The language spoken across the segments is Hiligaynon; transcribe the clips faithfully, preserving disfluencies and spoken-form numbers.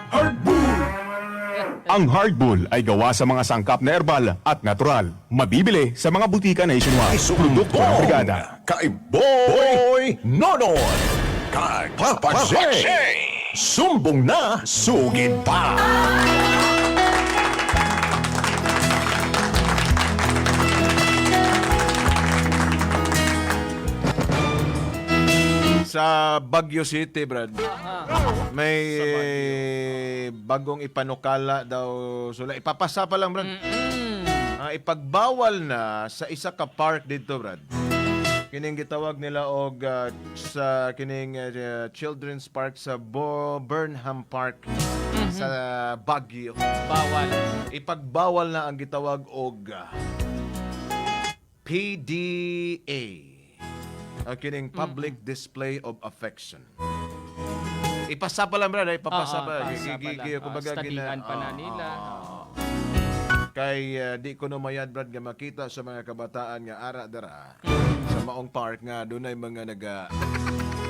Hard Bull! Ang Hard Bull ay gawa sa mga sangkap na herbal at natural. Mabibili sa mga butika nationwide. Produkto ng Brigada. Kay Boy Nonoy. Kay Papa J. Sumbong na, sugid pa. Sa Baguio City, Brad, may bagong ipanukala daw sila. Ipapasa pa lang, Brad. Mm-mm. Ah, ipagbawal na sa isa ka park dito, Brad. Kining gitawag nila og, ah, sa kining, ah, Children's Park sa Bo-, Burnham Park Mhm. sa Baguio. Bawal. Ipagbawal na ang gitawag og, ah, P D A. Ang kining public Mm-mm. display of affection. Ipasa pa lang, Brad, ay, papasa Oo, pa. pasa Gi-, pa gi-, lang. gi-, Oo, kumbaga, studihan gina-, pa na oo, nila. Oo. Kay, ah, di ko no mayad, Brad, nga makita sa mga kabataan nga ara dara Mm. sa maong park nga dunay mga naga,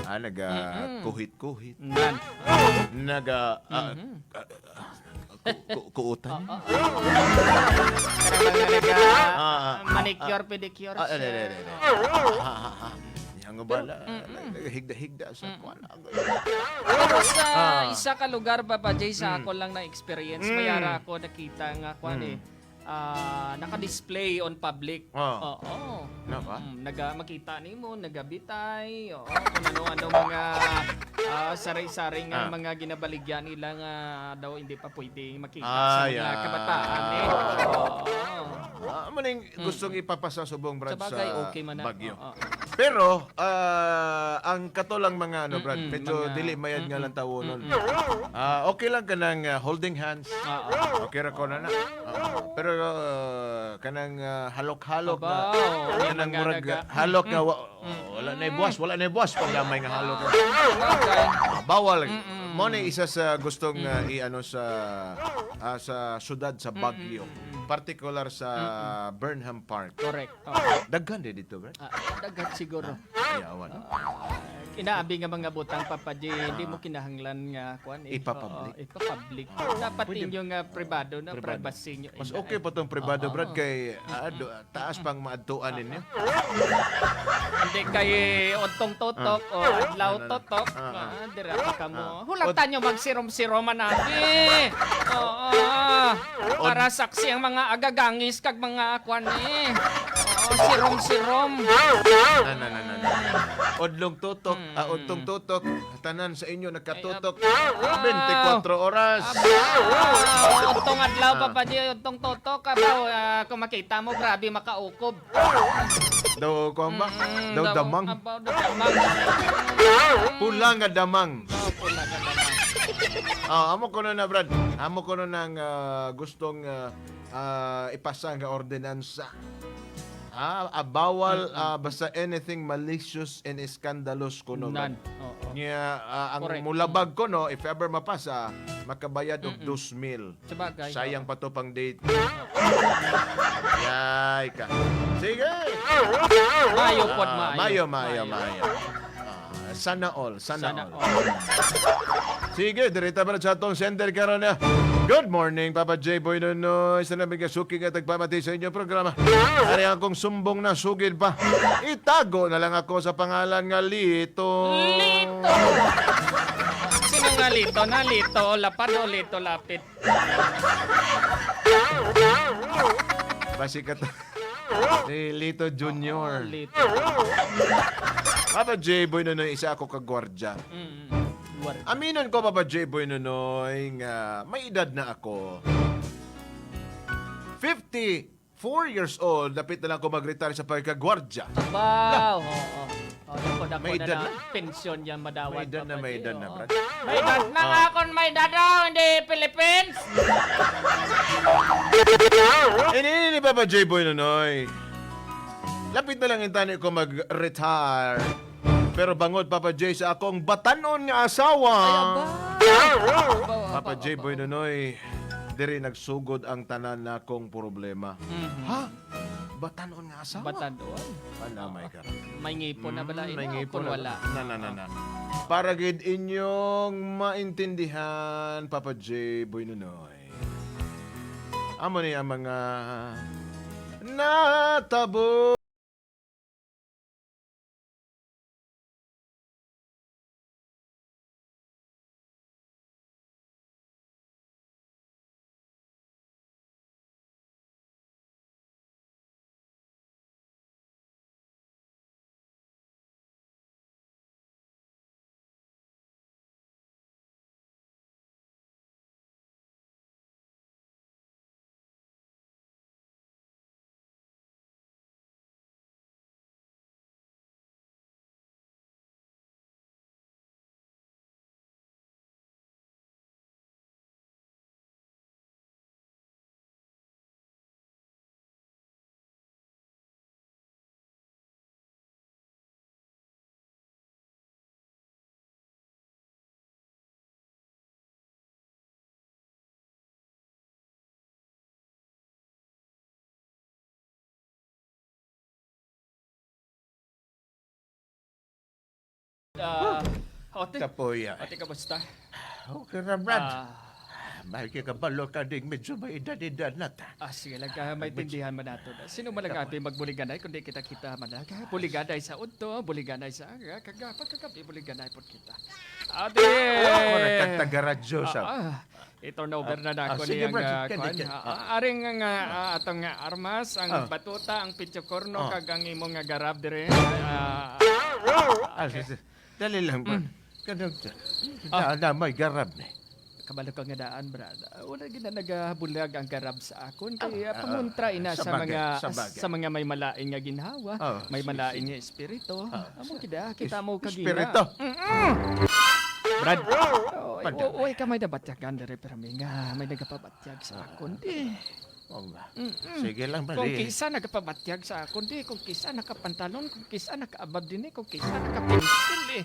ah, naga Mm-mm. kuhit-kuhit. Nan. Naga, ah, Mhm. ah, ku-, ku-, kuutan. Oo. Para mga naga Ah, ah. manicure, pedicure Ah, ah, sa dali, dali, dali. Ah, ah, ah. Yan nga Pero, bala. mm-mm. Higda-higda sa Mm. kuwan. Pero sa Ah. isa ka lugar, Papa J, sa Mm. ako lang na experience, may Mm. ara ako nakita nga kuwan Mm. eh, ah, naka-display on public. Ah. Oo. Na ba? Mm, naga-, makita nimo, nagabitay, oo, kung ano-ano mga, ah, sari-sari nga Ah. mga ginabaligya nila nga daw hindi pa pwede makita sa Ah, mga yeah. kabataan eh. Oo. Ah, amo ning Mm. gustong ipapasa subong, Brad, Sa bagay, sa okay man na. Baguio. Oo. Pero, ah, ang kato lang mga ano, Brad, Mm-mm, medyo mga dili mayad nga mm-mm. lang tawonon. Mm-mm. Ah, okay lang kanang, ah, holding hands. Oo. Okay ra ko na na. Oo. Pero, ah, kanang, ah, halok-halok Aba, na, oo, kanang mga murag naga- halok nga Mm-mm. wa-, Mm-mm. wala na buwas, wala na buwas pag gamay nga halok. Ah, bagay. Ah, bawal. Mm-mm. Mo ni isa sa gustong, ah, Mm-mm. i-ano sa, ah, sa syudad sa Baguio. Mm-mm. Partikular sa Mm-mm. Burnham Park. Correct. Oo. Daghan di dito, Brad? Ah, daghan siguro. Ah, yawan. Ah, inaabi nga mga butang, Papa J, hindi Ah. mo kinahanglan nga kuan eh. Ipapublic. Oo, ipapublic. Ah, Dapat pwede. inyo nga pribado na Pribado. privacy nyo. Mas Inda- okay pa tong pribado, Oo. Brad, kay, ah, Mm-mm. do-, taas pang maadtuan ninyo. Hindi kay untong tutok Ah. o adlaw Ah, ah, tutok. ah, ah. Ah, dira pa kamo. Ah. Hulata Od- nyo magsirom-sirom man abi. Oo. Od- Para saksi ang mga agagangis kag mga kwan eh. Oo, sirom-sirom. Na, na, na, na, na. Odlong tutok, Mm. ah, untong tutok, tanan sa inyo nagkatutok. Ay, ab-, Twenty-four oras. Ab-, ah, untong adlaw pa Ah. pa di, untong tutok, abaw, ah, kung makita mo, grabe makaukob. Daw, kuwan ba? Mm, Daw daw, damang. Abaw, daw damang. Pula nga damang. Oh, pula nga damang. Ah, amo kuno na, Brad. Amo kuno nang, ah, gustong, ah, ah, ipasa nga ordinansa. Ah, ah, bawal, Mm-mm. ah, basta anything malicious and scandalous kuno, Brad. Nan. Oo. Nga, ah, ang Correct. mulabag kuno, if ever mapasa, makabayad og Mm-mm. dos mil. Sabagay, Sayang oo. pa to pang date. Yay ka. Sige. Maayo pod, Ah, maayo. maayo, maayo, Maayo. maayo. Ah, sana all, sana Sana all. all. Sige, dirita ba sa atong sender karon na? Good morning, Papa J Boy Nonoy. Sa nabing kasuki nga tagpamati sa inyong programa. Ari akong sumbong na sugid pa. Itago na lang ako sa pangalan nga Lito. Lito! Sino nga Lito? Na Lito o Lapad o Lito Lapid? Basi ka to. Si Lito Junior. Oh, Lito. Papa J Boy Nonoy, isa ako ka gwardya. Mm, gwardya. Aminon ko, Papa J Boy Nonoy, nga may edad na ako. Fifty-four years old, dapit na lang ako mag-retire sa pagkagwardya. Wow, oo. Oh, dako, dako May na edad na na. Pensyon yan, madawat May edad pa na, pa may di, edad na, oo. Brad. May edad na Ah. nga akon, may edad na, hindi Philippines. Ini, ini, Papa J Boy Nonoy. Lapit na lang intani ko mag-retire. Pero bangod, Papa J, sa akong batanon nga asawa. Ay, aba. Aba, aba, Papa aba, J aba, Boy aba. Nonoy, diri nagsugod ang tanan nakong problema. Mhm. Ha? Batan-on nga asawa. Batan-on. Ala, may ka. May ngipon na bala, Mm, ina, may o ngipon kung na. Wala? Na, na, na, na. Para gid inyong maintindihan, Papa J. Boy Nonoy. Amo ni ang mga natabo. Ah, Ote. Kapoya. Ote, kamusta? Okay ra, Brad. Ah. May kikabalo ka ding medyo may edad-edad na ta. Ah, sige lang ka, may Medyo tindihan man nato. Sino man lang Kapoy. Abi magbuliganay, kundi kita-kita man lang. Buliganay sa udto, buliganay sa aga, kaga, pagkagabi, buliganay pod kita. Ate! Ako nagkataga radyo sa Ah, ah. I-turn over na Ah, nako ah, sige, ni ang, Brad, ah, kadi, kuan. Kadi. Ah, ah, aring nga, ah, atong nga armas, ang Ah. batuta, ang pitsokorno, Ah. kag ang imo nga garab dire. Ah, Ah, okay. Sige, sige. Dali lang, Brad. Mm. Kanang, Ah. na, na, may garab ni. Kabalo ka nga daan, Brad. Ah, wala gid na nagabulag ang garab sa akon. Kay, Ah, ah, pangontra ah, ina sa sa bagay, mga, sa bagay. sa mga may malain nga ginhawa, Ah, may sige, malain sige. nga espiritu. Ah, Amo sa gid, ah, kita is-, mo kagina. espiritu. Mm-mm. Brad, oh, Padamay. Uy, ka may nabatyagan diri, pero may nga, may nagapabatyag sa Ah. akon, di. Oo nga. Mm-mm. Sige lang, Kung Brad, eh. kisa nagapabatyag sa akon, di. Kung kisa nakapantalon, kung kisa nakaabab din, eh. Kung kisa nakapinsil, eh.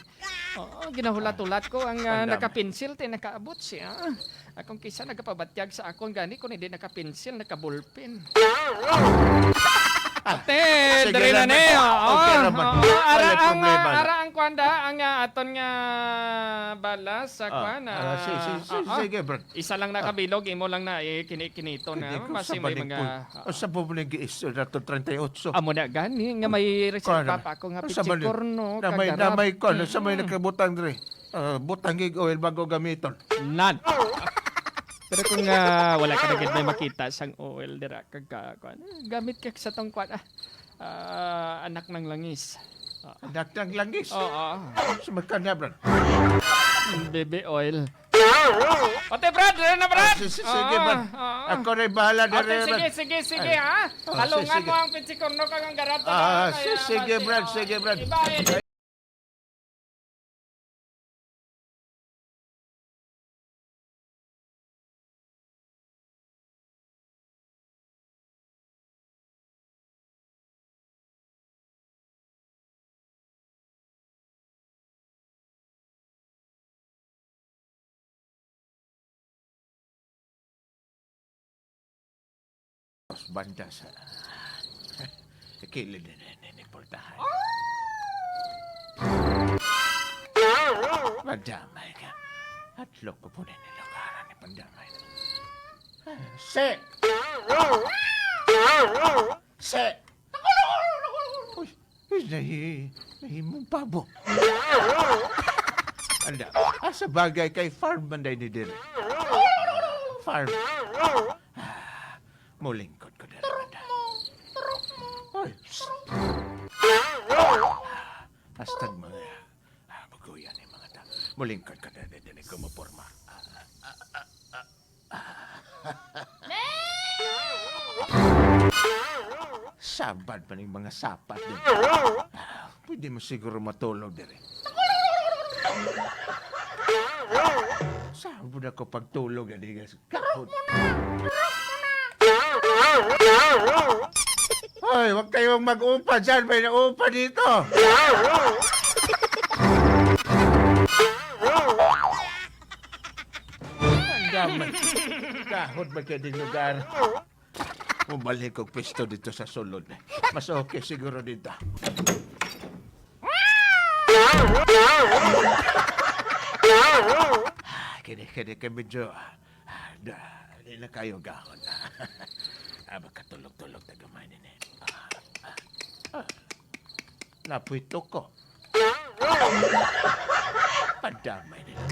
Oo, ginahulat-hulat ko ang, ah, Ang dami. nakapinsil, ti nakaabot siya. Ah, kung kisa nagapabatyag sa akon, gani, kung hindi nakapinsil, nakabulpin. Ah, Ate, sige dali na lang, ni, Brad. oo. Okay naman. Oo, ara Wala ang, problema ah, na. ara ang kwanda, ang, ah, aton nga balas sa Ah, kwan, ah, ah, si-, si-, si-, oo. sige, Brad. Isa lang Ah. nakabilog, imo lang na, eh, kini-, kinito na. Hindi ko Basi sa may mga, balikod. ah, Sa po mo nang giisto na to, treinta y ocho. Amo na gani, nga may Kuwan reserva naman. pa ako nga Sa mali-, pichikorno, na may, na kagarap. may kuwan, sa may Mm. nakabutang diri. Ah, butang gig oil bago gamiton. Nan. Pero kung, ah, wala ka na gid may makita sang oil dira, kag, ah, kuwan, gamit ka sa tong kuwan, ah, ah, anak ng langis. Ah. Anak ng langis? Oo. Sumakan niya, Brad. Baby oil. Pati, Brad! Ano na, Brad? Ah, si-, si-, sige, Oo, Brad. oo. Ako na'y bahala Ate, dere, sige, Brad. sige, sige, Ay. ha? Ah, Talungan sige. mo ang pitsikorno kag ang garata, Ah, ha? si-, Kaya sige, pati, Brad, oh. sige, Brad. Iba, eh. Banda sa kilid ni, ni, ni pultahan. Madamay ka. At loko po na nilugaran ni Pandamay. Si! Si! Uy, uy, nahi-, nahimong pabo. Ala, ah, sa bagay kay farm man day ni dire. Farm. Ah, mulingkod ko dala man da. Oy, psst. Hastag mga, ah, bugoyan ni mga ta. Mulingkod ko dala diri ko maporma. Ah, ah, ah, ah, ah. Sabad pa ning mga sapat din. Pwede mo siguro matulog diri. Sabad ako pagtulog, ani, guys. Kahod. Hoy, wag kayong mag-upa dyan. May naupa dito. Ang damay. Kahod ba kayo din lugar? Mobalik kog pwesto dito sa sulod. Mas okay siguro dito. Ah, kini, kini kay medyo, ah, da, di na kayo gahon. Ah, makatulog-tulog ta gamay nini. Ah, ah, ah. Napuy tuko. Padamay nila.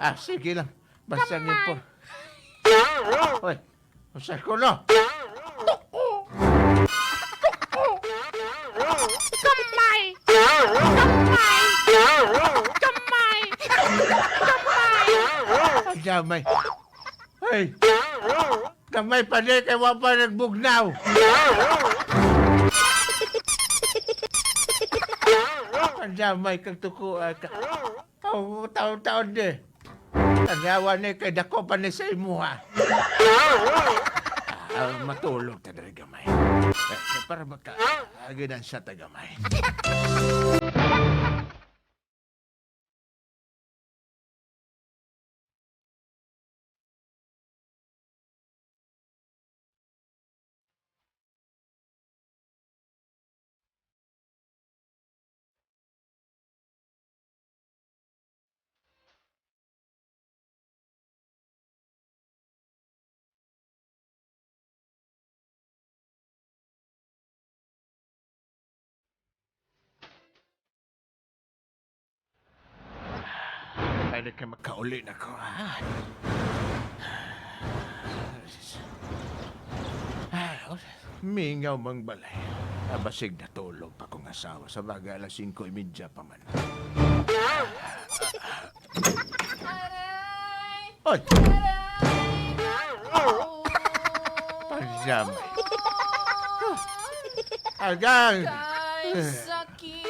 Ah, sige lang. Basta ang impo-, Hoy, usa ko, no? Kamay! Kamay! Kamay! Ang damay. Hey! Kamay pa di kay wa pa nagbugnaw. Ang damay kag tukuan ka. Oh, taon-taon di. Tanawa ni kay dako pa ni sa imuha. Ah, matulog ta diri gamay. Eh, para maka-, ah, ginansya ta gamay. Ay, di ka makauli na ko, ha? Ah, mingaw mang balay. Ah, basig natulog pa kong asawa. Sa bagay, alas singko y media pa man. Aray! Oy! Aray! Pagdamay. Agang! Kay sakit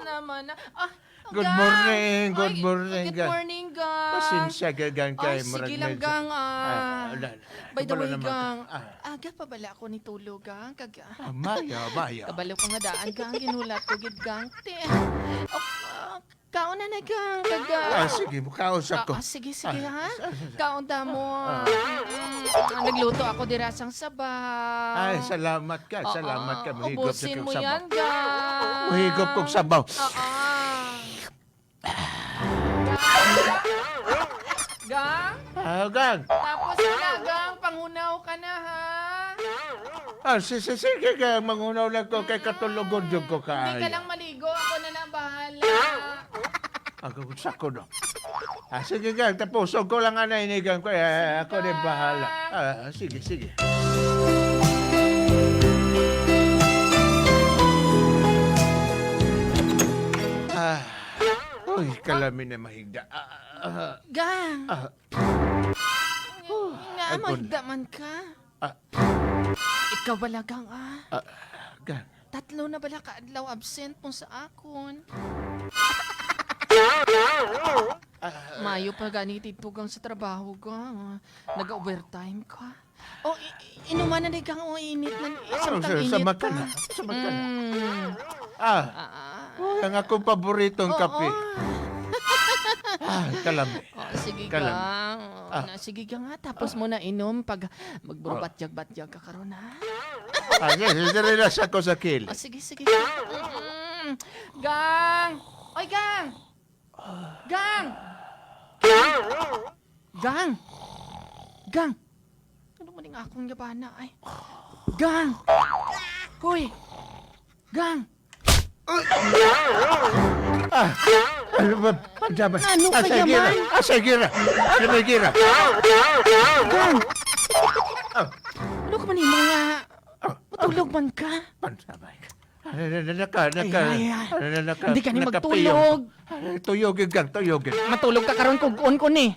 naman na. Ah, Good Gang! Morning, good Ay, morning, good Gang. Morning, Gang. Pasensya ka, Gang, kay Ay, murag sige lang, medyo Gang, ah. Ah, wala, wala. By the Kabalo way, naman ka. Gang, Ah. aga pa bala ako nitulog, Gang? Kag, ah, Ah, maya, maya. Kabalo ko nga daan, Gang, ginulat ko gid, Gang. Te, ah, ah, kaon na na, Gang, kag, ah, Ah, sige, mukaon sa Ah, ko. ah, sige, sige, Ah, ha? ah, ah, ah. Kaon ta mo, ah. Ah. Mm, mm, nagluto ako dira sang sabaw. Ay, salamat ka, Oo, salamat ka. Mahigop sa ubusin kong mo sabaw. Yan, Gang. Mahigop kong sabaw. Oo. Gang? Ah, Gang. Tapos na, Gang. Panghunaw ka na, ha? Ah, si-, si-, sige, Gang. Manghunaw lang ko kay katulugon jud ko Hindi ka kaayo. Lang maligo. Ako na na bahala. Ako sa ko, no? Ah, sige, Gang. Tapuson ko lang, anay, ni Gang. Kaya ako na bahala. Ah, sige, sige. Ah. Uy, kalami na mahigda. Ah, ah, Gang. Ah. Nga, Ay, kun- mahigda man ka. Ah. Ikaw bala, Gang, ah. Ah, Gang. Tatlo na bala ka adlaw absent mo sa akon. Ah. Mayo pa gani dito, Gang, sa trabaho, Gang. Nag-overtime ka. Oh, i-, i-, inuman na ni Gang, oh, init na ni. Ah, Samtang sa-, init sama ka pa. Na. Sama ka na. Mm. Ah. Ah, ah. Oh, ang akong paboritong Oo. Kape. Ah, kalami. Oh, sige, Kalami. Gang. Oh, Ah. na, sige, Gang, ha. Tapos Ah. mo na inom pag magburubatyag-batyag ka karon, ha? Ah, sige, sige, relax ako sa kil. Oh, sige, sige, Gang. Mm-mm. Gang! Oy, Gang! Gang! Gang! Gang! Ano man yung akong yabana, ay? Gang! Hoy! Gang! Ah! Ano ba? Ano ba? Ano Ah, kaya sige na. Man? Ah, sige na. Ano ba, sige na? Gang! Ah. Ano ka man yung mga Ah. Matulog man ka? Pansabay. Naka, naka, Ay, ay, ay. naka, Hindi ka ni nakapiyong. Magtulog. Ay, tuyogin kang, tuyogin. Matulog ka karon kung kuon ko ni.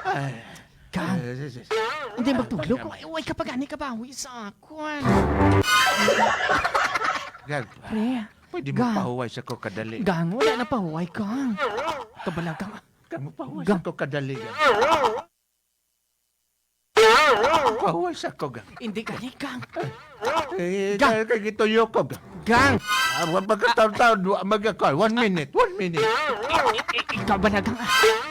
Ay. Gang, Ay, sis, sis. Hindi magtulog. Ay, Uy, uy, kapag ani ka bawi sa akon. Gang, Pre, pwede mo Gang. Pahuway sa ko kadali. Gang, wala na pahuway, Gang. Kabalagang Gang, magpahuway Gang. Sa ko kadali, Gang. Pahuway sa ko, Gang. Hindi gani, Gang. Eh, Gang. Kay, kay gituyo ko, Gang. Gang! Ah, wa-, magkataon-taon, wa-, magka-, one minute, one minute. I-, i-, ikaw ba na, Gang?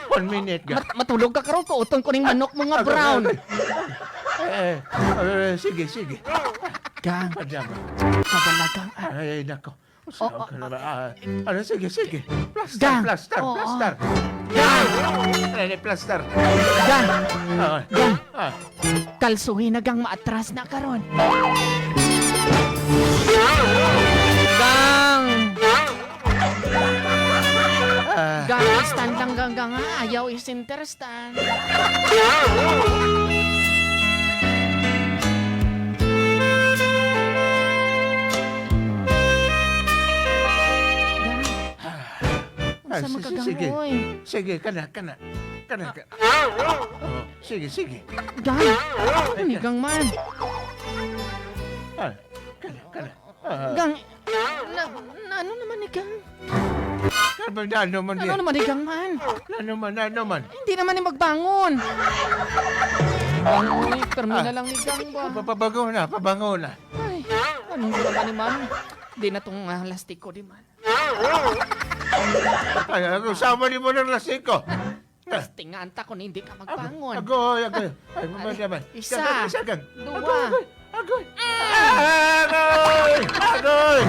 One minute, Gang. Mat-, matulog ka karon, kuuton ko ning manok mo nga brown. Eh, eh, sige, sige. Gang. Padama. Ikaw ba na, Gang? Ah. Ay, nako. Oo, ka na ba? Ah, ano, sige, sige. Plaster, Gang. Plaster, Oo. Plaster. Gang. Ano, plaster. Gang. Ah, Gang. Ah. Kalsuhi na, Gang, maatras na karon. Gang! Ah. Gang, stand lang, Gang, Gang, ha? Ayaw i-center stand. Gang, Ah, unsa man sige, ka, Gang, sige. Oy? Sige, kana, kana. Kana, ka-, oh, sige, sige. Gang! Ano ni Gang man? Ah, kana, kana. Ah. Gang, na, na, ano naman ni Gang? Ano ba, ano man Ano yan? naman ni Gang man? Ano man, ano man? Hindi naman ni magbangon. Ang permi na Ah. lang ni Gang ba? Papabango na, pabango na. Ay, ano na naman ni man? Di na tong, ah, lastiko di man. Ay, ako, sama ni mo ng lastiko. Testingan ta kung hindi ka magbangon. Agoy, agoy. Ay, mamaya naman. Isa. Agoy, isa, gang. Dua. Agoy, agoy. Agoy! Agoy!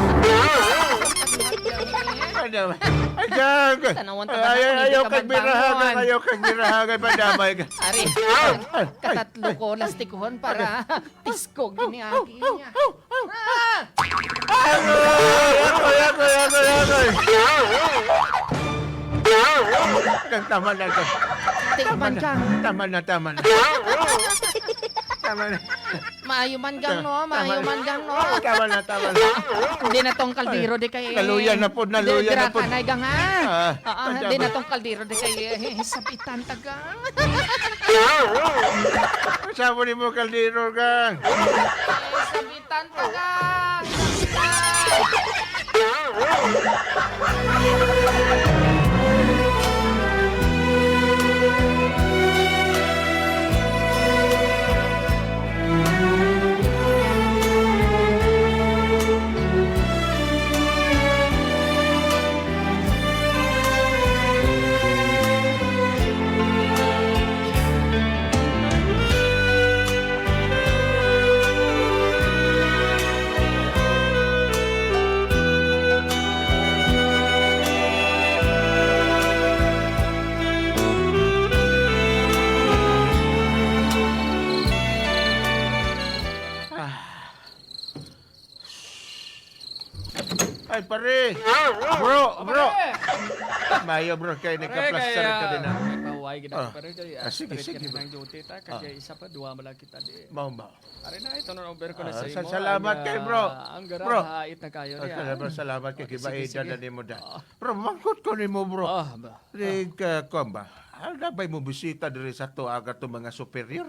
Ano ba? Ay, gang. Tanawan ta Ay, ba na ay, kung hindi ayaw ka kag birahagan, magbangon? Ayaw kag birahagan, madamay ka. Ari, Ay, ay, ay, katatlo ay. ko, lastikuhon para Ano? Tiskog ni Aki niya. Ah! Agoy! Agoy, agoy, agoy, agoy! Tama na, tama. Tikman Tama na, ka. Tama na, tama na. Tama na. Maayo man, Gang, no? Tama Maayo na. man, Gang, no? Tama na, tama na. Hindi na tong kaldero di kay Naluya na po, naluya na po. Dira ka na, Gang, ha? Ah, Oo, hindi tama. na tong kaldero di kay, eh, sabitan ta, Gang. Sabo ni mo kaldero, gang. Eh, sabitan ka, gang. Sabitan. Ah. Ay, pare. Bro, bro. Pare! Mayo, bro, kay Pare, nagka-plaster kay, ka ah, din, ah. Kay pahuway gid ako, Ah. pare, kay, Ah, ah, sige, straight sige, ka bro. Ng duty, ta, kay Ah. isa pa, duha man lang kita di. Mao ba? Pare na, ito na over ko na Ah, sa sa-, imo. salamat Ang, kay, bro. Ah, ang gara, Bro. hait na kayo Ah, niya. salamat, salamat kay Ah, sige, kibaida sige. na nimo, da. Ah. Bro, mangkot ko nimo, bro. Ah, ba. Di ka, kuwan ba? Ano na ba'y mo bisita diri sa to, aga to mga superior?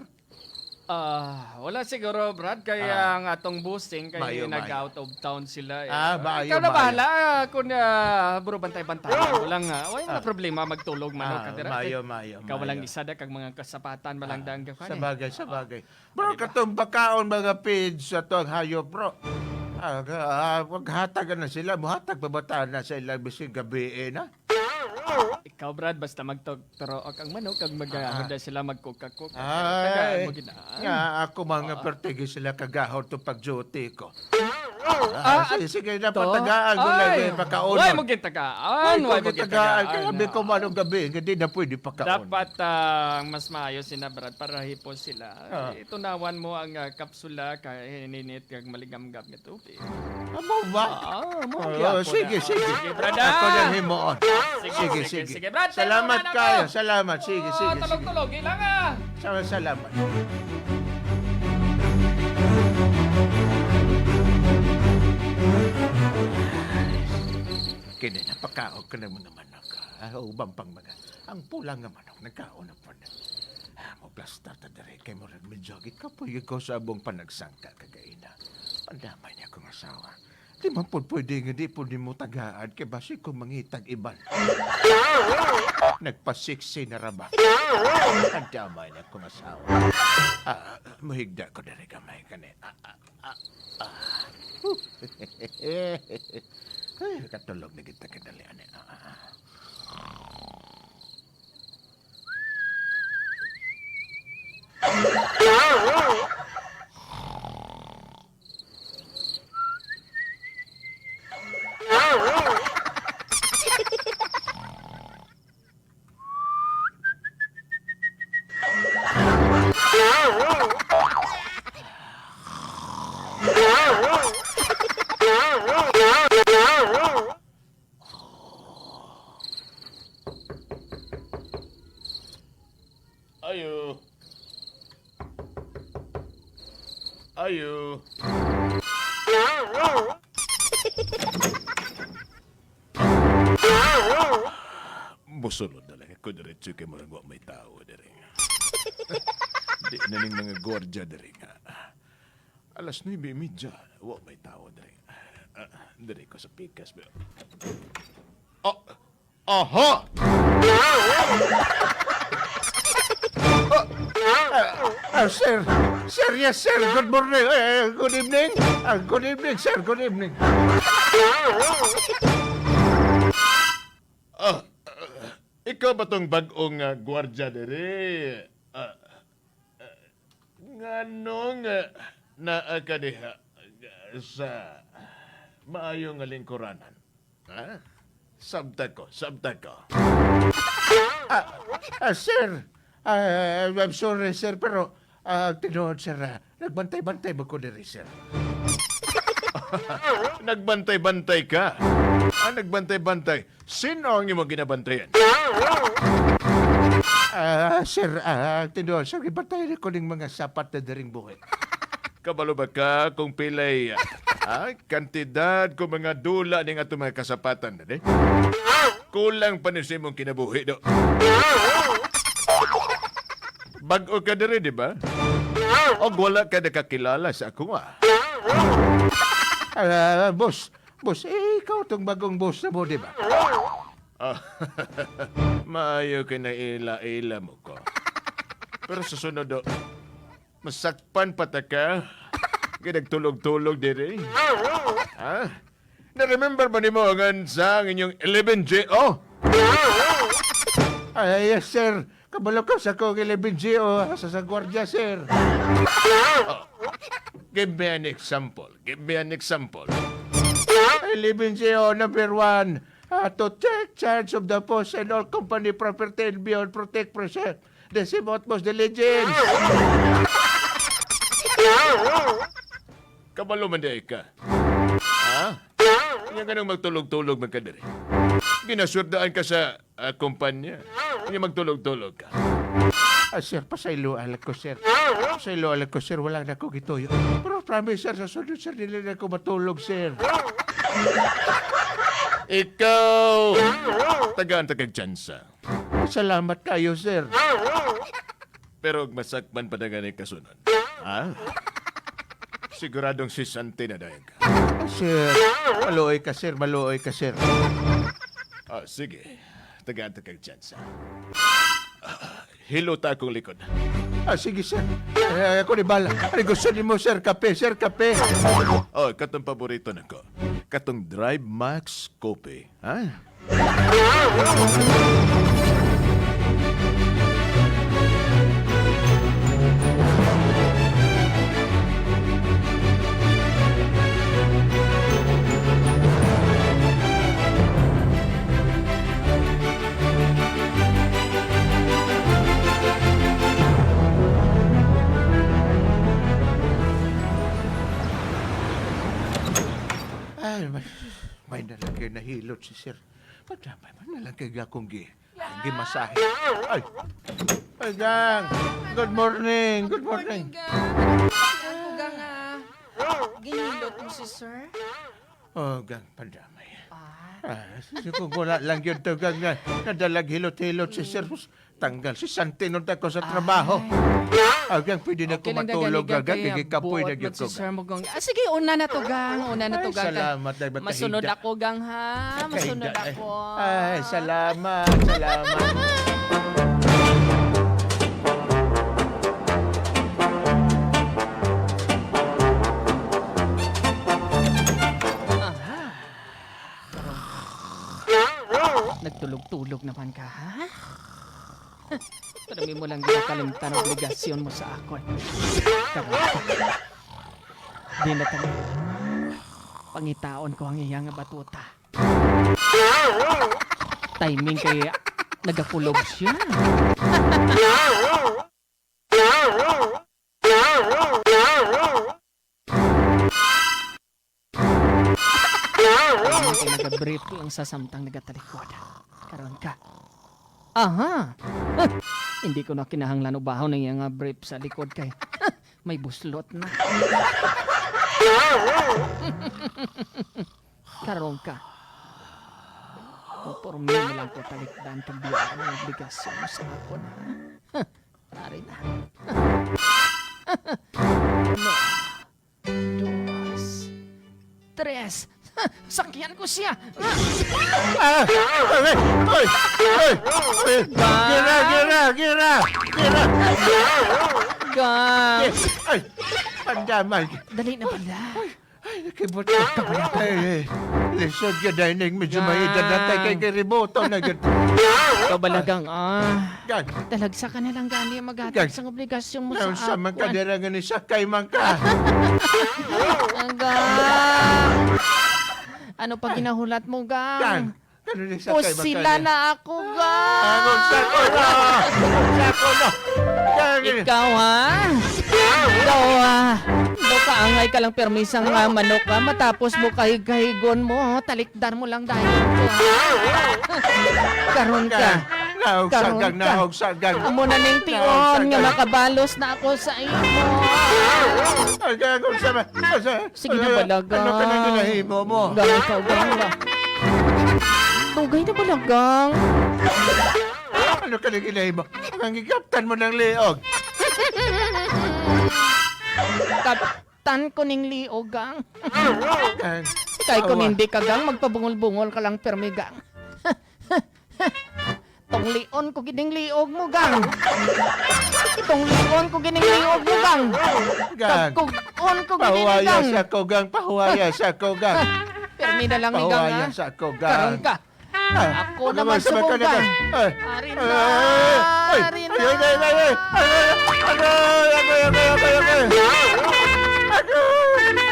Ah, wala siguro, Brad, kay Ah. ang atong bossing kay Maayo, maayo. nag-out of town sila, eh. Ah, maayo, Ikaw na maayo. bahala, ah, kung, ah, bro, bantay-bantayan mo lang, ah. Wala na Ah. problema, magtulog man Ah, ka dira. maayo, maayo, Ikaw walang maayo. isa da kag mga kasapatan, malang Ah, daan ka, sa bagay, sa ah. bagay. Bro, Di ba? katong bakaon, mga feeds, sa to ang hayop, bro. Ah, ga-, ah, maghatag na sila, muhatag pa ba ta na sa ilang bisig gabi, eh, na? Ikaw, Brad, basta magtog-, turook ang manok, kag mag-, Ah. ano na sila, magkuka-kuka. Ay, Tagaan mo, ginaan. nga ako, mga Oo. pertigi sila kagahon to pag-duty ko. Ah, Ah, sige, sige, dapat to? tagaan ko lang, Ay, eh, pakaon. Why mo gitagaan? Ay, Why kung mo gitagaan, gitagaan? kaya sabi ko, Ah. manong gabi, hindi na pwede pakaon. Dapat, ah, mas maayo sina Brad para hipos sila. Ah. Eh, tunawan mo ang, ah, kapsula, kay hininit kag maligamgam nga tubig. Amo ba? Ah, mo Oo, gyapon sige, na. sige. Sige, brad, Ako ah. nang himuon. Sige, Sige, sige, sige. sige, brad. Salamat Tayo na, kayo. ano? Salamat. Sige, Oh, sige, sige. tulog-tulog. Ilang, ah. Sama, salamat. Kini, napakaog ka ng mga manok, ah. Ubang pang mga, ang pula nga manok, nagkaon na po na. Ah, mo plastar ta diri kay murag medyo gikapoy ko sa abong panagsangka kagaina. Pandamay niya akong asawa. Di man pud pwede nga di pud nimo tagaan kay basi ko mangitag iban. Nagpa-sexy na ra ba? Kadamay na akong asawa. Ah, muhigda ko diri gamay kani. Ah, ah, ah, ah. Ay, katulog na kita kadali ani. Ah, ah, ah. Ayo. Ayo. Mosulod na lang ako diretso kay murag wa may tao diri. Di na ning mga gwardya diri nga. Alas nuebe y media, wa may tao diri. Ah, diri ko sa pikas, bro. Oh, aha! Ah, ah, ah, sir. Sir, yes, sir. Good morning. Eh, good evening. Ah, good evening, sir. Good evening. Ah, ah, ikaw ba tong bag-ong, ah, gwardya diri? Ah, ah, nganong, ah, naa ka diha, ah, sa maayo nga lingkuranan? Ha? Sabta ko, sabta ko. Ah, ah, sir, ah, I'm sorry, sir, pero, ah, tinuod, sir, ah, nagbantay-bantay ba ko diri, sir? Nagbantay-bantay ka? Ah, nagbantay-bantay. Sino ang imong ginabantayan? Ah, sir, ah, tinuod, sir, gibantayan ko ning mga sapat na diring buhi. Kabalo ba ka kung pilay, ah, kantidad kung mga dula ning atong mga kasapatan, dali? Kulang pa ni sa imong kinabuhi, do. Bag-o ka diri, di ba? Og wala ka nakakilala sa ako, ah. Ah, boss, boss, eh, ikaw tong bagong boss na mo, di ba? Ah, maayo kay naila-ila mo ko. Pero sa sunod, do, masakpan pa ta ka. Ginagtulog-tulog diri. Ha? Na-remember ba nimo ang ansa ang inyong eleven G O? Ah, yes, sir. Kabalo ko sa kong eleven G O, sa, sa gwardiya, sir. Oh. Give me an example. Give me an example. Eleven G O number one, ah, to take charge of the post and all company property and beyond, protect, preserve, the same utmost diligence. Kabalo man di ka. Ha? Nya ganang magtulog-tulog man ka diri. Ginaswerdaan ka sa, ah, kumpanya. Nya magtulog-tulog ka. Ah, sir, pasayloa lang ko, sir. Pasayloa lang ko, sir. Wala na ko gituyo. Pero promise, sir, sa sunod, sir, dili na ko matulog, sir. Ikaw, tagaan ta kag tsansa. Salamat kayo, sir. Pero og masakpan pa na gani kasunod. Ha? Siguradong sisante na dayon ka. Sir, maluoy ka, sir. Maluoy ka, sir. Ah, sige. Tagaan ta kag tsansa. Ah, hilota akong likod. Ah, sige, sir. Eh, ako ni bala. Ano gusto nimo, sir? Kape, sir, kape. Oh, katong paborito nako. Katong Drive Max Coffee. Ha? Ay, may, may na lang kayo nahilot si Sir. Madamay man na lang kay akong gi-, gimasahe. Ay. Ay, Gang. Good morning. Good morning. Morning, Gang. Ako, Gang, ah, ginilot mo si Sir? Oh, Gang, padamay. Ah. Ah, sige, kung wala lang yun to, Gang, nga nadalag hilot-hilot si Sir. Sus, tanggal si Santinon ako sa trabaho. Ay. Agang, pwede na ko matulog, agang, kay kapoy na gyud ko, gang. Buot man si Sir mo, gang. Ah, sige, una na to, gang. Una na to, gang. Ay, salamat, ay, masunod ako, gang, ha? Masunod ako. Ay, salamat, salamat. Aha. Nagtulog-tulog naman ka, ha? Pero imo lang ginakalimtan ang obligasyon mo sa akon. Karon, di na tani. Pangitaon ko ang iya nga batuta. Timing kay nagakulob siya. Karon kay nagabrief lang sa samtang nagatalikod. Karon ka. Aha! Hindi ko na kinahanglan ubahon ang iyang, ah, brief sa likod kay may buslot na. Karon ka. Pormi mo lang ko talikdan kag biya ang obligasyon mo sa akon, ha? Ari na. Uno, dos, tres. Sakyan ko siya. Ah! Ay! Ay! Ay! Ay! Gira! Gira! Gira! Gira! Gang. Ay! Pandamay! Dali na pala. Ay, nakibot ka. Ay, eh. Lisod ka, dining. Medyo may edad na tayo kay kiriboto na gud. Ikaw bala, gang, ah. Gan. Talagsa ka na lang gani maghatag sang obligasyon mo sa akon. Naunsa man ka dira nga nisakay man ka? Aga. Ano pa ginahulat mo, gang? Gan. Pusila na ako, gang. Ang unsa ko na? Ang unsa ko na? Gan. Ikaw, ha? Ikaw, ha? Daw kaangay ka lang permi sang, ah, manok, ha? Matapos mo kahig-kahigon mo, ha? Talikdan mo lang dayon ko, ha? Karon ka. Naugsagan, naugsagan. Amo na ning tion nga makabalos na ako sa imo. Aga, ang unsa man? Sige na, balagang. Ano ka na ginahimo mo? Gang, ikaw, gang. Dugay na, balagang. Ano ka na ginahimo? Ang gigaptan mo ng liog. Kaptan ko ning liog, gang. Gang. Kay kung hindi ka, gang, magpabungol-bungol ka lang, permi, gang. Tunglion ko gid ning liog mo, gang. Tunglion ko gid ning liog mo, gang. Gang. Kagkug-on ko gid ini, gang. Pahuwaya sa ko, gang. Pahuwaya sa ko, gang. Pirmi na lang ni, gang, ha? Pahuwaya sa ko, gang. Karon ka. Ah, ako naman sa ko, gang. Ay. Ari na, ay, ari na. Ay, ay, ay, ay, ay. Ay, ay, agay, agay, agay, agay.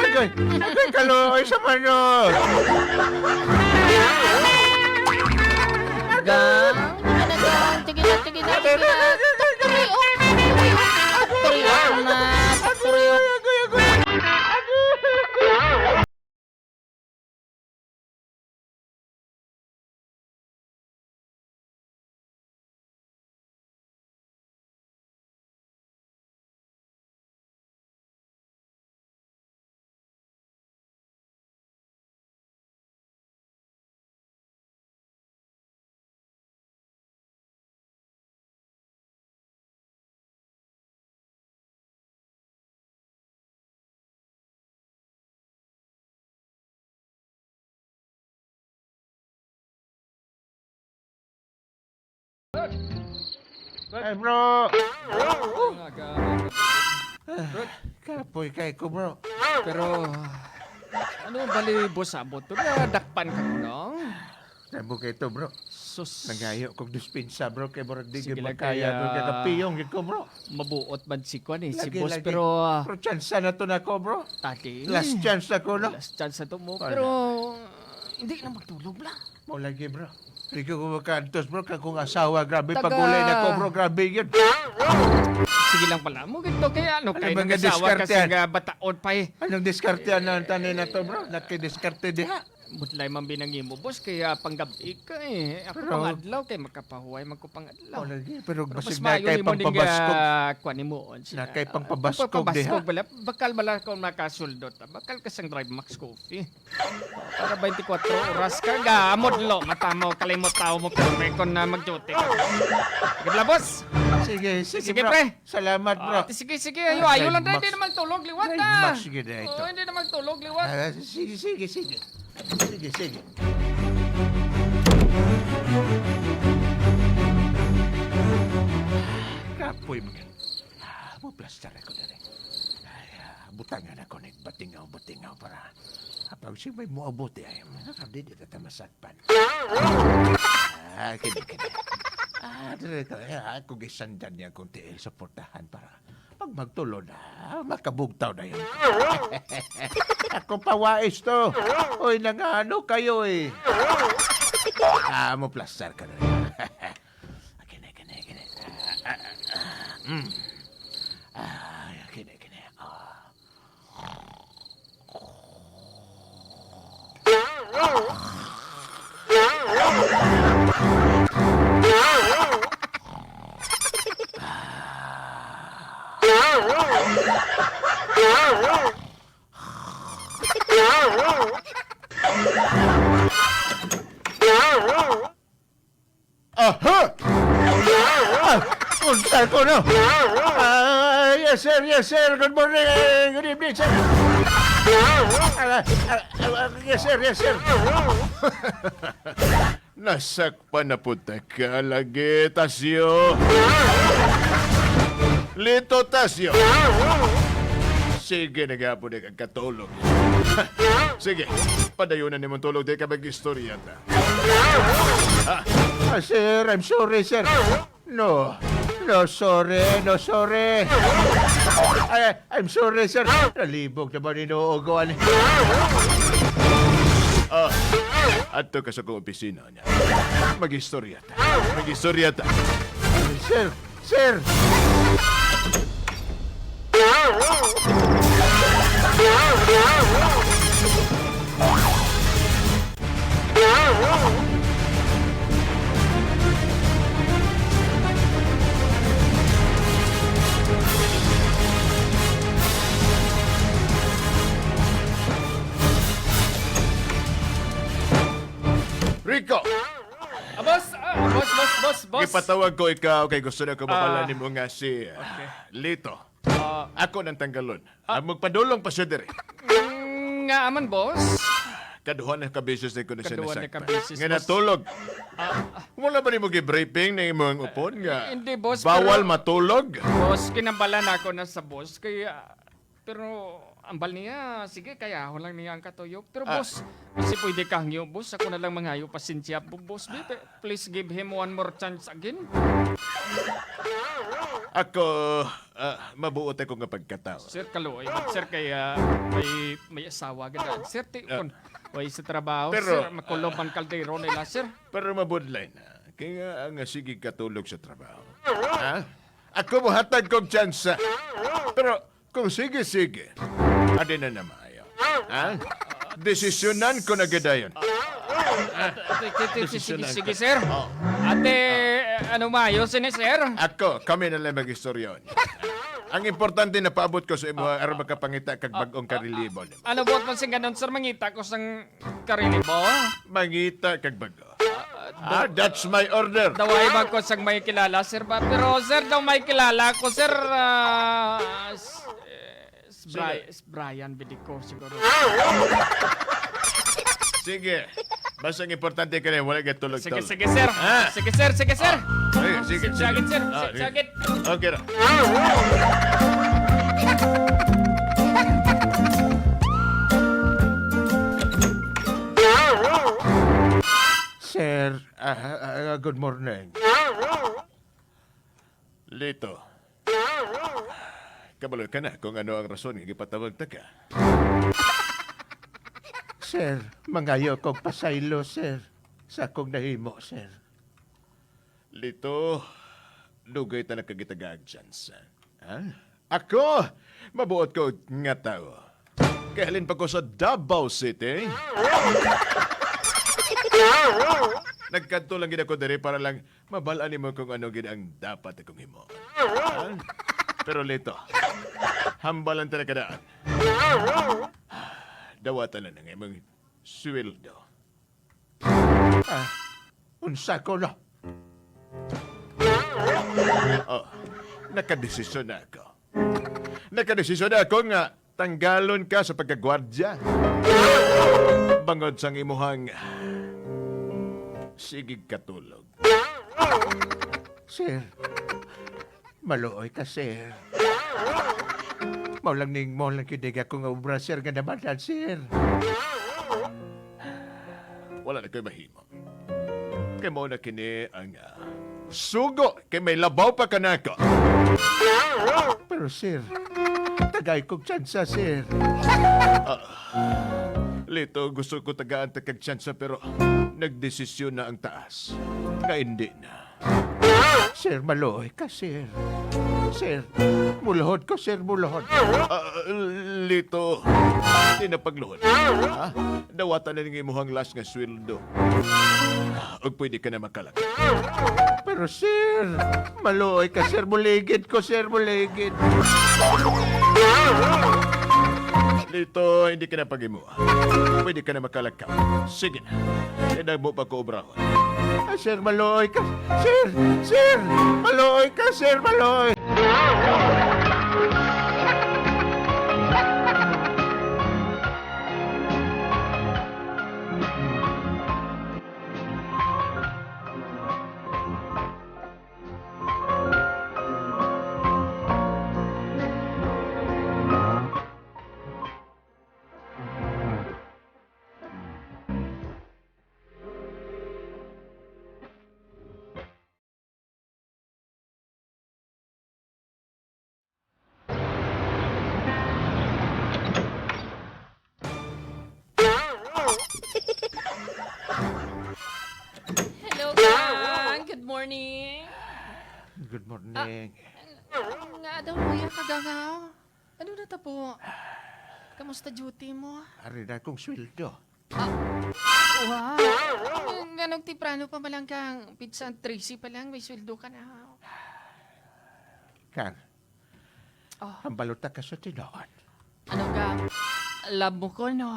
Agay, agay, kaluoy sa manok. Gang, ano, gang? Sige na, sige na, sige na. Tukturio, tukturio na, tukturio. Ay, bro! Ah, kapoy kay ko, bro. Pero, ano bali, boss, abot to? Nadakpan ka ko, no? Sabog kay to, bro. Sus. Nangayo kog dispensa, bro, kay murag di gyud makaya, bro, kay kapiyong gyud ko, bro. Mabuot man si kuan, eh, si boss, pero, ah, pero tsansa na to nako, bro. Last chance na ko, no? Last chance na to mo, pero hindi na magtulog, bla. Mo lagi, bro. Di ko makaantos, bro, kag kong asawa, grabe, pagulay na ko, bro, grabe yun. Sige lang pala mo, gito kaya, ano, kay mga asawa kasi nga bataon pa, eh. Anong diskarte na ang tanin na to, bro? Nakidiskarte diha. Budlay man binangi mo, boss, kaya panggab-i ka, eh. Ako Pero pangadlaw, kay makapahuway man ko pangadlaw. Oh, lagi. Pero Pero basig mas na maayo kay nimo ning, pangpabaskog. ah, kuwan nimo, on siya. Na kay Ah, pangpabaskog diha. Pangpabaskog bala. Bakal bala kung makasuldo ta. Bakal ka sang Drive Max Coffee. Para twenty-four oras ka, gamod lo. Mata mo, kalimot tao mo, pero may kon na mag-duty ka. Sige bala, boss. Sige, sige, Sige, bro. pre. Salamat, bro. Ah, ti-, sige, sige, ayo, Ay, ayo lang, Max. Hindi na magtulog liwat, Ay, ah. Max, sige na ito. Oh, hindi na magtulog liwat. Ah, sige, sige, sige. Sige, sige. Kapoy, mga. Ah, moplastar ako diri. Ay, ah, butangan ako ni batingaw-batingaw para kapag siya may muabot, ay, nakadidi na tamasat. Ah, kini, kini. Ah, dire ka, eh, ako gisandan niya kung tiil sa portahan para pag magtulo na, makabugtaw na yun. Ako pa wais to. Oy, nangano kayo eh. Ah, mo plaster ka na. Kini, kini, kini. Ah, ah, ah, ah. Mm. Ah, kini, kini. Ah. Aha! Ah, unsa ko, no? Ah, yes, sir, yes, sir. Good morning, eh, good evening, sir. Ah, ah, ah, ah, yes, sir, yes, sir. Nasakpan na pud ta ka lagi, Tasyo. Lito, Tasyo. Sige na gihapon ni kag katulog. Sige, padayon na nimong tulog, di ka mag-istorya ta. Ah, sir, I'm sorry, sir. No. No, sorry. No, sorry. Ay, I'm sorry, sir. Nalibog na ba ni Noo ko, ani? Ah, adto ka sa kong opisina, nya. Mag-istorya ta. Mag-istorya ta. Sir, sir. Rico! Ah, boss! Ah, boss, boss, boss, boss! Gipatawag ko ikaw kay gusto na ko mabala Ah. nimo nga si, ah, Okay. Lito. Ah. Ako nang tanggalon. Ah. Ah, magpadulong pa siya diri. Mm, nga aman, boss? Kaduha na ka beses na ko na siya Kaduha na ka nasaktan. beses, Nga boss. natulog. Ah, ah. Wala ba nimo gi-briefing na imong upon nga Hindi, boss, bawal pero matulog? Boss, kinambalan ako na sa boss. Kaya, pero ambal niya, sige, kaya ako lang niya ang katuyok. Pero, Ah. boss, kasi pwede ka hangyo, boss. Ako na lang mangayo, pasensya po, boss. Di, pe-, please give him one more chance again. Ako, ah, mabuot ako nga pagkatao. Sir, kaluoy man, sir, kay, ah, may, may asawa ka daan. Sir, ti-, Ah. kun, way sa trabaho, Pero, sir, makulong ah, man kaldero nila, sir. Pero mabudlay na. Kaya nga, nga sige katulog sa trabaho. Ha? Ako mo hatag kog tsansa. Pero kung sige-sige, adi na na maayo. Ha? Desisyonan ko na gid dayon. Ate, ate, ate, sige, Desisyonan sige, ko. sir. Oh. Ate, ano maayo sini, sir? Ako, kami na lang mag-istoryon. Ang importante, napaabot ko sa imo, Ah, aron makapangita kag ah, bag-ong ah, karelibo ah, nimo. Ano buot man sing ganon, sir? Mangita ko sang karelibo? Mangita kag bag-o. Ah, Ah, that's my order. Daw ay ba ko sang may kilala, sir, ba? Pero, sir, daw may kilala ko, sir, ah, s-, eh, s-, Sino? Bri-, s-, Brian Bidico, siguro. Sige. Basta ang importante ka na, wala ka tulog-tulog. Sige, sige, sir. Ah. Sige, sir, sige, sir. Ah. Sige, sige, Sige, sige. sige, sir. Ah, Sige, sige. sige. Okay ra. Sir, ah, ah, good morning. Lito. Kabalo ka na kung ano ang rason nga gipatawag ta ka. Sir, mangayo kog pasaylo, sir, sa akong nahimo, sir. Lito, dugay ta nakagitagaag chance. Ha? Ako, mabuot ko nga tawo. Kay halin pa ko sa Davao City. Nagkadto lang gid ako diri para lang mabal-an nimo kung ano gid ang dapat akong himo. Ha? Pero Lito, hambal lang talaga daan. Dawatan na nga imong sweldo. Ah, unsa ko, no? Oh, nakadesisyon na ako. Nakadesisyon na ako nga tanggalon ka sa pagkagwardya. Bangod sang imuhang sigig katulog. Sir, maluoy ka, sir. Mao lang ning, mao lang gid ako nga obra, sir, nga nabanan, sir. Wala na ko'y mahimo. Kay mao na kini ang, ah, sugo, kay may labaw pa kanako. Pero, sir, tagay kog tsansa, sir. Ah, Lito, gusto ko tagaan ta kag tsansa, pero nagdesisyon na ang taas nga hindi na. Sir, maluoy ka, sir. Sir, muluhod ko, sir, muluhod. Ah, Lito, di na pagluhod. Ha? Dawatan na ning imuhang last nga sweldo. Ug pwede ka na makalakaw. Pero, sir, maluoy ka, sir. Buligid ko, sir, buligid. Lito, hindi ka na pag-imo. Pwede ka na makalakaw. Sige na. Kay damo pa ko obrahon. Ah, sir, maluoy ka. Sir, sir, maluoy ka, sir, maluoy. Hello, gang. Good morning. Good morning. Ah, nga daw, luya ka, gang, ah. Ano na ta po? Kamusta duty mo? Ari na akong sweldo. Ah, wow. Nganong temprano pa man lang kang pizza trisi pa lang, may sweldo ka na. Kang, Oh. Ang balota ka sa tinuod. Ano ka? Love mo ko, no?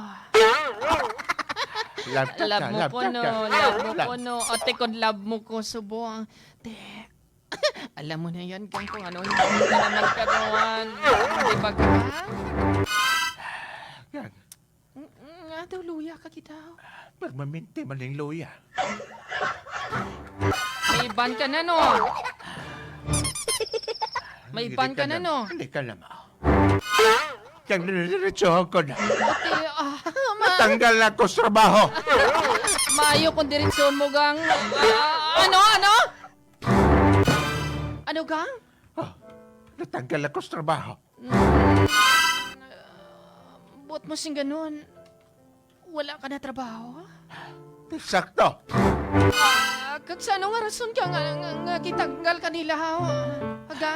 Love ka, Love mo love ko, ka, no? ka. Love mo Love. ko, no? Ate, kung love mo ko, subong. Te, alam mo na yan, kung, kung ano, hindi ka naman kanuhan. Di ba, ka? Kang, Mm, mm, nga daw, luya ka kita. Permanente man ning luya. May ban ka na, no? May Hindi ban ka ka na, na, no? hindi ka na, ma. Kang dire-diretso ko na. Ate, ah, ma- Tanggal na ako sa trabaho. Maayo kung diretsohon mo, gang. Ah, ano, ano? Ano, gang? Oh, natanggal ako sa trabaho. Mm, buot mo sing ganun, wala ka na trabaho? Sakto. Ah, kag sa ano nga rason ka nga, nga, nga gitanggal ka nila, ha? Aga?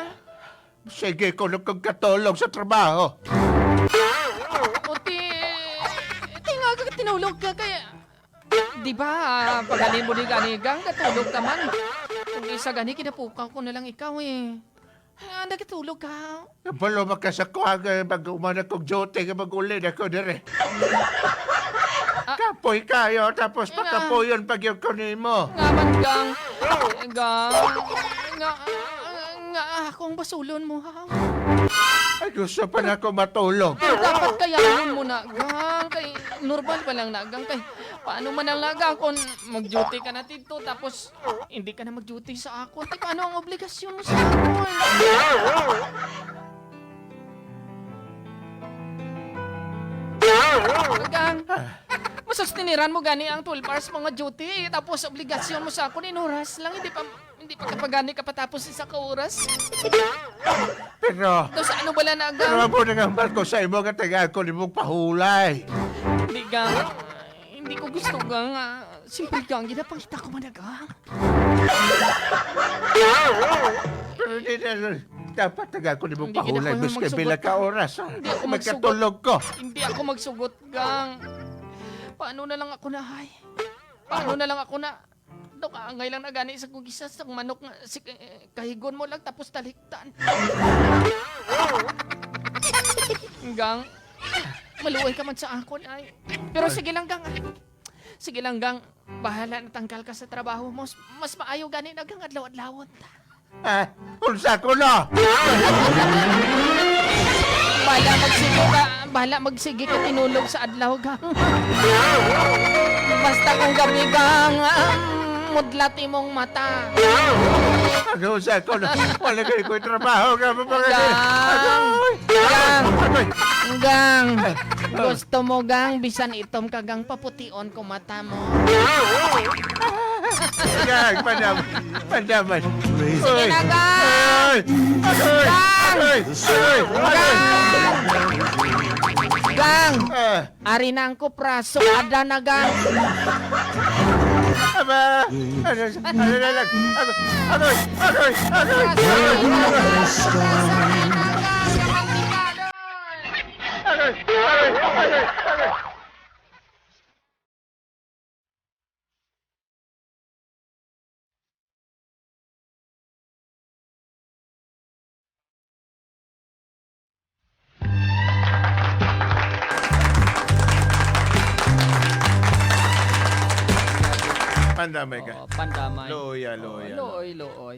Sige ko nung kagkatulog sa trabaho. O ti, ti nga ka tinulog ka kay, di ba, paghalin mo ni gani, gang, katulog ka man. Kung isa gani, kinapukaw ko na lang ikaw, eh. Nga, nagitulog ka? Kabalo man ka sa kuha nga mag-uman akong duty nga mag-uli na ko dire. Ah. Kapoy kayo, tapos Nga. pakapuyon pa gyud ko nimo. Nga man, gang. Gang. Nga, nga, akong basulon mo, ha? Ay, gusto pa na ako matulog. Pero dapat kayanon mo na, gang. Kay normal pa lang na, gang. Kay paano man lang na, gang, kung mag-duty ka na dito, tapos hindi ka na mag-duty sa akon. Ti paano ang obligasyon mo sa akon? Gang, masustiniran mo gani ang twelve hours mga duty, tapos obligasyon mo sa akon, in oras lang, hindi pa, hindi pa ka pa gani kapatapos isa ka oras. Pero, Tapos ano bala na, pero gang? amo na nga, Marco, sa imo nga tagaan ko nimong pahulay. Hindi, gang. Hindi ko gusto, gang. Ah, siyempre, gang, ginapangita ko man na, gang. Pero di na, dapat tagaan ko nimong Hindi gid pahulay, ako miski magsugod. pila ka oras, ha? Hindi ako magsugod. Magkatulog ko. Hindi ako magsugot, gang. Paano na lang ako na, ay? Paano na lang ako na, Dok, angay lang na gani sa kong gisa sang manok nga si, eh, kahigon mo lang tapos taliktan. Gang, maluoy ka man sa akon, ay. Pero Ay. sige lang, Gang, ah. Sige lang, Gang. Bahala na tanggal ka sa trabaho mo. Mas, mas maayo gani na, Gang, adlaw-adlawon ta. Ah, unsa ko na? Bala magsige ka, bala magsige ka tinulog sa adlaw, Gang. Basta kung gabi, Gang, ah, mudlat imong mata. Aga, unsa ko na? Wala kay ko'y trabaho nga mapangani. Gang. Agoy! Gang. Agoy! Gang. Ah, ah. Gusto mo, Gang, bisan itom ka, Gang, papution ko mata mo. Gang, pandam-, pandaman. Sige Uy. na, Gang! Uy! Agoy! Gang! Agoy! Agoy! Gang! Gang! Ah. Ari na ang kupraso, ada na, Gang! Aba! Ano, ano na lang? Agoy! Agoy! Agoy! Agoy! Kupraso, kupraso, ari na, Gang! Agoy! Agoy! Agoy! Agoy! Pandamay ka. Oo, pandamay. Looy, ah, Oo, looy, ah, looy, looy.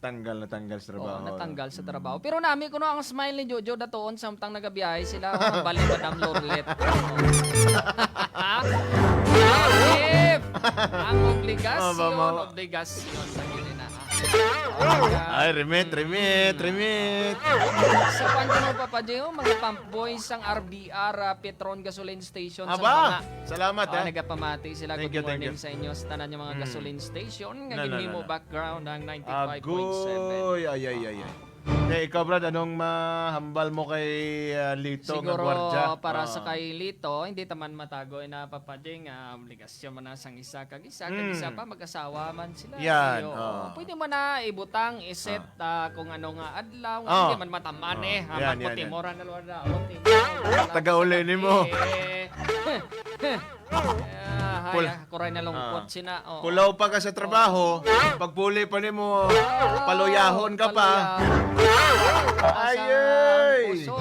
Tanggal na tanggal sa Oo, trabaho. natanggal sa trabaho. Pero nami kuno ang smile ni Jojo datoon samtang nagabiyahe sila. Oh, bali, Madam Lorlet. Bakit? Ang obligasyon, Oh, ba mo? obligasyon sa gini na. Ay, remit, remit, remit. Sa pagkano, Papa J, oh, mga pump boys sang R B R, ah, Petron Gasoline Station sa Aba, mga, salamat, ah, ah. nagapamati sila. Thank Good you, thank morning you. sa inyo sa tanan yung mga Mm. gasoline station nga Na, na, na, ginhimo na. background ang ninety-five point seven. Agoy, ay, ay, ay, ay. Ah. Eh, ikaw, Brad, anong mahambal mo kay, ah, Lito nga Siguro, gwardiya? para sa Ah. kay Lito, hindi ta man matago na, Papa J, nga obligasyon man na sang isa kag isa, kag Mm. isa pa, mag-asawa man sila. Yan, Ayo, oo. pwede mo na ibutang, iset, Ah. ah, kung ano nga adlaw, nga Oh. hindi man mataman Oh. eh. Ah, Yan, yan, magputi yan. mo ra na, Lord, ah, oh, tingnan mo, wala Taga pa sa uli gabi nimo. eh. Ah, Pul- haya, kuray na lungkot Ah. sina, oo. Pulaw pa ka sa trabaho, Oo. pagpuli pa nimo, Oo, paluyahon ka pa. paluyahon. Ay, Asa ay. ang kusog?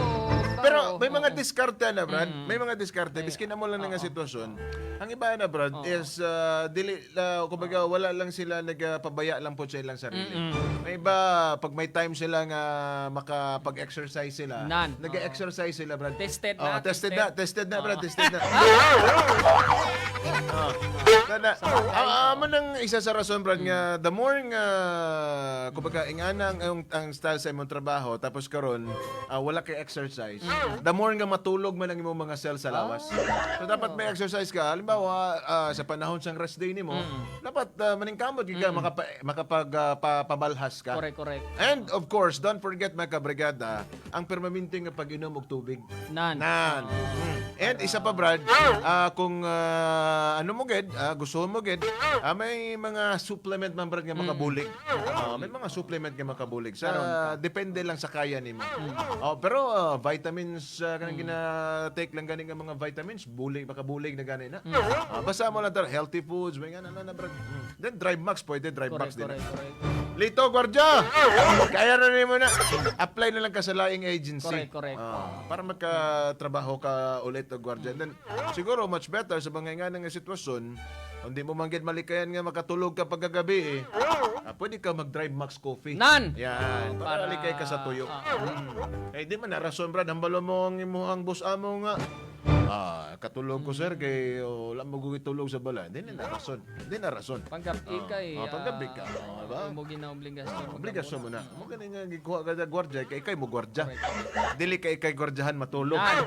Pero may mga Oo. diskarte na, Brad. Mm. May mga diskarte. Ay, Biskin amo lang na nga oo. sitwasyon. Ang iba na, Brad, Oo. is, ah, dili, ah, kumbaga, wala lang sila nagapabaya lang po sa ilang sarili. Mm-mm. May iba, pag may time sila nga makapag-exercise sila, Nan. nag-exercise sila, Brad. Tested Oh, na, tested tested. na, tested na, Brad, Oh. tested na. Oh. Sana, Sa bagay, ah, oo. amo nang isa sa rason, Brad, Mm. nga the more nga, kumbaga, ing-ana ang, ang, ang style sa imong trabaho, tapos karon, ah, wala kay exercise, Mm. the more nga matulog man ang imong mga cells sa lawas. Ah. So, dapat may Oo. exercise ka. Halimbawa, ah, sa panahon sang rest day nimo, Mm. dapat, ah, maningkamot gyud ka, Mm. makapa-, makapag, ah, pa-, pabalhas ka. Correct, correct. And, of course, don't forget, mga kabrigada, ang permanente nga pag-inom og tubig. Nan. Nan. Oo. Mm. And Para isa pa, Brad, ah, kung, ah, ano mo gid, ah, gusto mo gid, ah, may mga supplement man, Brad, nga Mm. makabulig. Ah, may mga supplement nga makabulig. Sa, Karon pa. depende lang sa kaya nimo. Mm. Oh, pero, ah, vitamins, ah, kanang Mm. gina-take lang gani nga mga vitamins, bulig, makabulig na gani na. Mm. Ah, basta mo lang tar-, healthy foods, may nga na, na, na, Brad. Mm. Then, Drive Max, pwede, Drive Max Correct, din na. correct, correct. Lito, Gwardiya! Kaya na nimo na. Apply na lang ka sa laing agency. Correct, correct. Ah, para magkatrabaho ka ulit, o Gwardiya. Then, siguro, much better sa mga nga nga sitwasyon, kung di mo man gid malikayan nga makatulog ka pagkagabi, eh, ah, pwede ka mag-Drive Max Coffee. Nan! Yan. Oh, Para para, likay ka sa tuyo. ah, Mm. Eh, di man na rason, Brad. Hambalo mo ang imo, ang boss amo nga, "Ah, katulog ko, sir, Mm. kay, oh, wala mo gugit tulog sa balay." Di na rason. Di na rason. Panggabi Oh. kay, Oh, panggabi ka. ah, Oh, diba? imo ginaobligasyon Ah, mo obligasyon gamo mo na. na. Mo gani nga gikuha ka sa gwardiya, kay ikay mo gwardiya. Correct. Dili kay ikay gwardiyahan matulog. Yan.